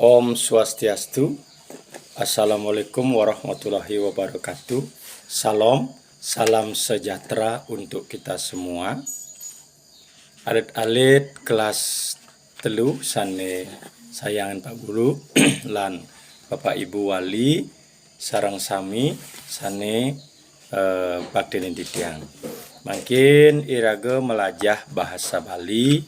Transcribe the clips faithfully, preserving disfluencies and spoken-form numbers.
Om Swastiastu. Assalamualaikum warahmatullahi wabarakatuh. Salam, salam sejahtera untuk kita semua. Alit-alit kelas telu sane sayangan Pak Guru lan Bapak Ibu wali sareng sami sane eh, bakti titiang. Mangkin iraga melajah bahasa Bali,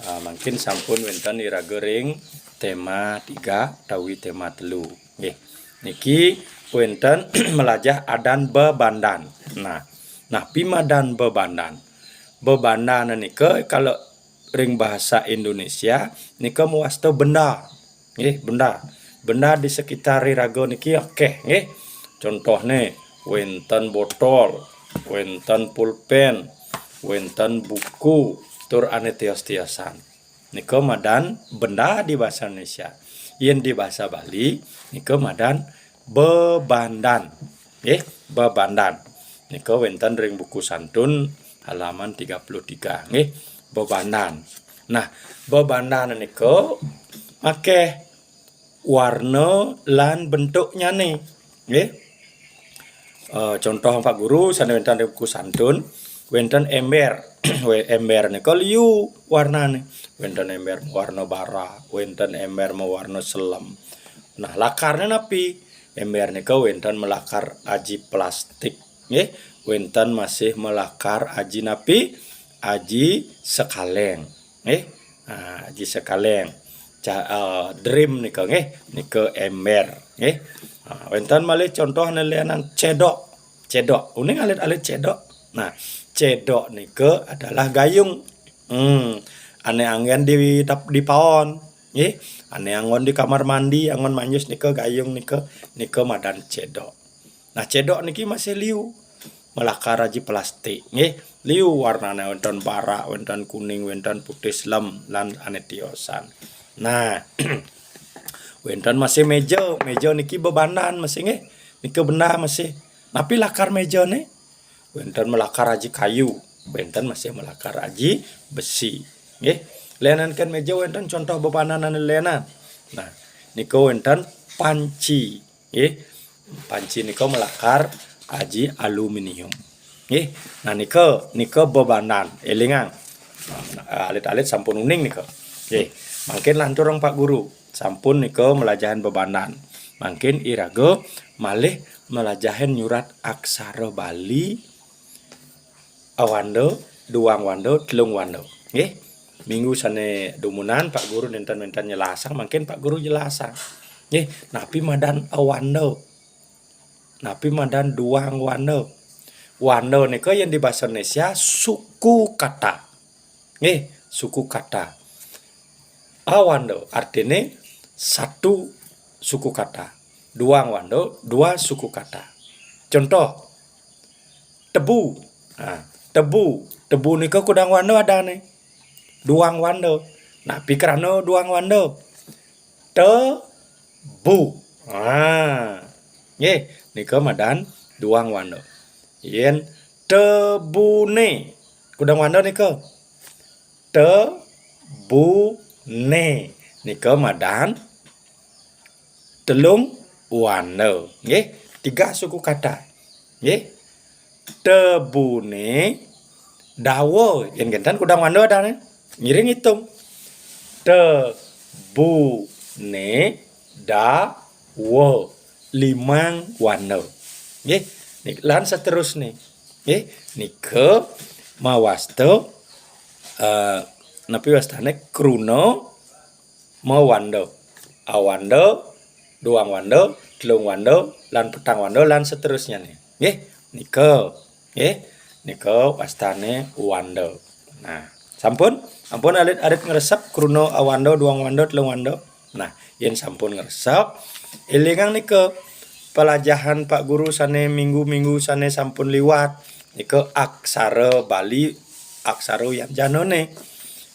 eh, mangkin sampun wenten iraga ring tema tiga utawi tema telu. Nggih. Niki wenten melajah adan bebandan. Nah, napi madan bebandan? Bebandan nika kalau ring bahasa Indonesia nika mawasta benda. Nggih, benda. Benda di sekitar iraga niki akeh, nggih. Contohne, wenten botol, wenten pulpen, wenten buku, tur ane tios-tiosan. Nika madan benda di bahasa Indonesia. Yen di bahasa Bali, nika madan bebandan. Nggih, bebandan. Nika wenten ring buku santun halaman tiga puluh tiga, nggih. Bebandan. Nah, bebandan nika akeh warna lan bentuknyane, nggih. Eh, contoh Pak Guru sane wenten ring buku santun, wenten ember. We-, ember nika liu warnane. Wenten ember warna bara, wenten ember mawarna selem. Nah, lakarne napi? Ember nika wenten malakar aji plastik, nggih. Wenten masih malakar aji napi? Aji sekaleng, nggih. Nah, aji sekaleng. Ca-, eh, dream nika, nggih. Nika ember, nggih. Nah, wenten malih contoh ane lianan cedok. Cedok. Uning alit-alit cedok. Nah, cedok nika adalah gayung. Hmm, ane anggen di dap-, di paon, nggih. Ane anggon di kamar mandi, anggon manyus nika gayung nika, nika madan cedok. Nah, cedok niki masih liu. Malakar aji plastik, nggih. Liu warnane wenten barak, wenten kuning, wenten putih selem lan ane tiosan. Nah, wenten masih meja, meja niki bebandan masih, nggih. Nika benda masih. Napi lakar mejane? Wenten malakar aji kayu, wenten masih malakar aji besi. Nggih. Lenan kan meja wenten contoh bebandan ane lenan. Nah, nika wenten panci. Nggih. Panci nika malakar aji aluminium. Nggih. Nah, nika, nika bebandan. Elingang. Nah, alit-alit sampun uning nika. Nggih. Mangkin lantur ring Pak Guru. Sampun nika malajahin bebandan. Mangkin iraga malih malajahin nyurat aksara Bali, awanda, duang wanda, telung wanda. Nggih. Minggu sane dumunan Pak Guru nenten-nenten nyelasang, mangkin Pak Guru jelasang. Nggih, napi madan awanda? Napi madan duang wanda? Wanda nika yen di basa Indonesia suku kata. Nggih, suku kata. Awanda artine satu suku kata. Duang wanda, dua suku kata. Contoh, tebu. Nah, tebu. Tebu nika kudang wanda adane. Duang wanda. Napi krana duang wanda? Tebu. Nah, nggih, nika madan duang wanda. Yen tebune, kudang wanda nika? Tebune. Nika madan telung wanda. Nggih, tiga suku kata. Nggih. Tebune dawa. Yen kenten kudang wanda adane. Ngiring ngitung. Tebune dawa. Limang wanda. Nggih. Nik-, lan seterusne. Nggih. Nika mawasta, eh, napi wastane kruna mawanda. Awanda, duang wanda, telung wanda, lan petang wanda, lan seterusnya nih. Nggih, nika. Nggih, nika wastane wanda. Nah, sampun? Ampun alit-alit ngresep kruna awanda, duang wanda, telung wanda. Nah, yen sampun ngresep, elingang nika pelajahan Pak Guru sane minggu-minggu sane sampun liwat. Nika aksara Bali, aksara wianjanane.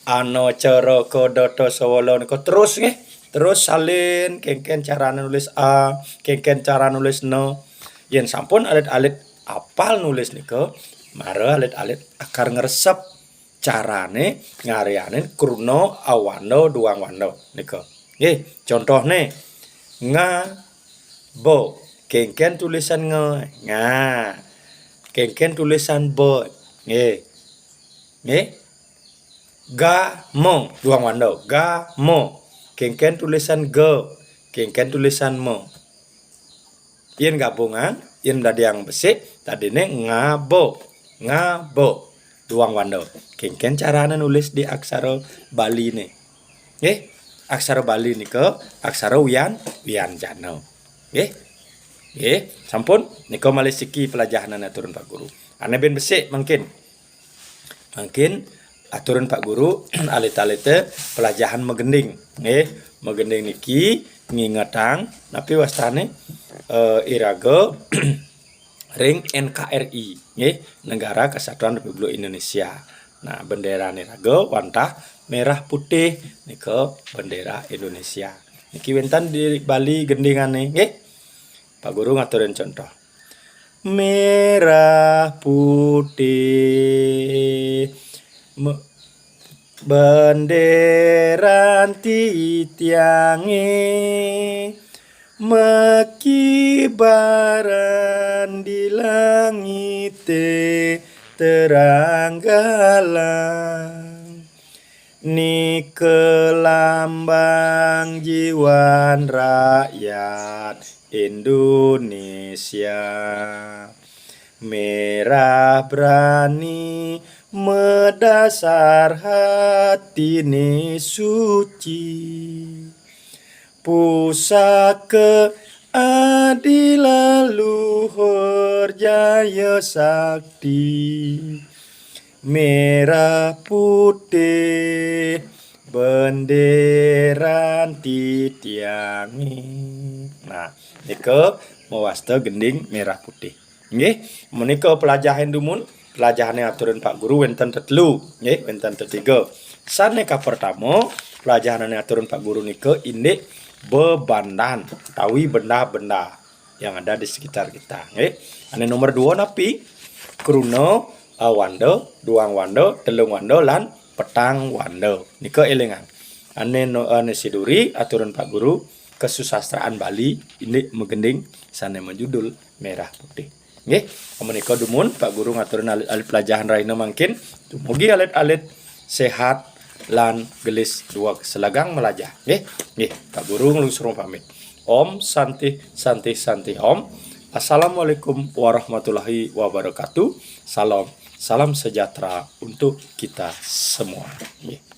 Ana cara kadata sawala nika terus nggih. Terus salin kengken carane nulis A, kengken cara nulis no. Yen sampun alit-alit apal nulis nika, mara alit-alit akar ngresep carane ngaryanin kruna awanda duang wanda nika. Nggih, contohné nga bo. Kéngkén tulisan nga, nga. Kéngkén tulisan bo. Nggih. Nggih. Ga mo, duang wanda. Ga mo. Kéngkén tulisan ga. Kéngkén tulisan mo. Yén gabungan, yén dadiang besik, tadiné ngabo, ngabo, duang wanda. Kéngkén carané nulis di aksara Baliné. Nggih, aksara Bali nika aksara wian, wianjana. Nggih. Nggih, sampun nika malih siki pelajahané aturun Pak Guru. Ané bin besik mangkin. Mangkin aturun Pak Guru alit-alité pelajahan magending. Nggih, magending niki ngingetang napi wastané, eh, iraga ring N K R I, nggih, Negara Kesatuan Republik Indonesia. Nah, bendérané iraga wantah merah putih nika bendéra Indonesia. Niki wénten di Bali gendingané, nggih. Pak Guru ngaturin contoh. Merah putih me-, benderan titiangé makibaran di langité terang galang. Nika lambang jiwan rakyat Indonesia. Merah berani medasar hatine suci. Pusaka adila luhur jaya sakti. Merah putih benderan titiange. Nah, nika mawasta gending merah putih. Nggih, menika pelajahan dumun, pelajahane aturin Pak Guru wenten tetelu, nggih, wenten tetiga. Sane kapertama, pelajahane aturin Pak Guru nika indik bebandan utawi benda-benda yang ada di sekitar kita, nggih. Ane nomor dua napi? Kruna, awanda, duang wanda, telung wanda, lan petang wanda. Nika elingan. Ane no, ane siduri aturin Pak Guru kesusastraan Bali indik magending sane majudul Merah Putih. Nggih, menika dumun Pak Guru ngaturin alit-alit pelajahan rahina mangkin. Dumugi alit-alit sehat lan gelis dueg selegang melajah. Nggih, nggih, Pak Guru nglungsur pamit. Om Santi, Santi, Santi Om. Assalamualaikum warahmatullahi wabarakatuh. Salam, salam sejahtera untuk kita semua. Nggih.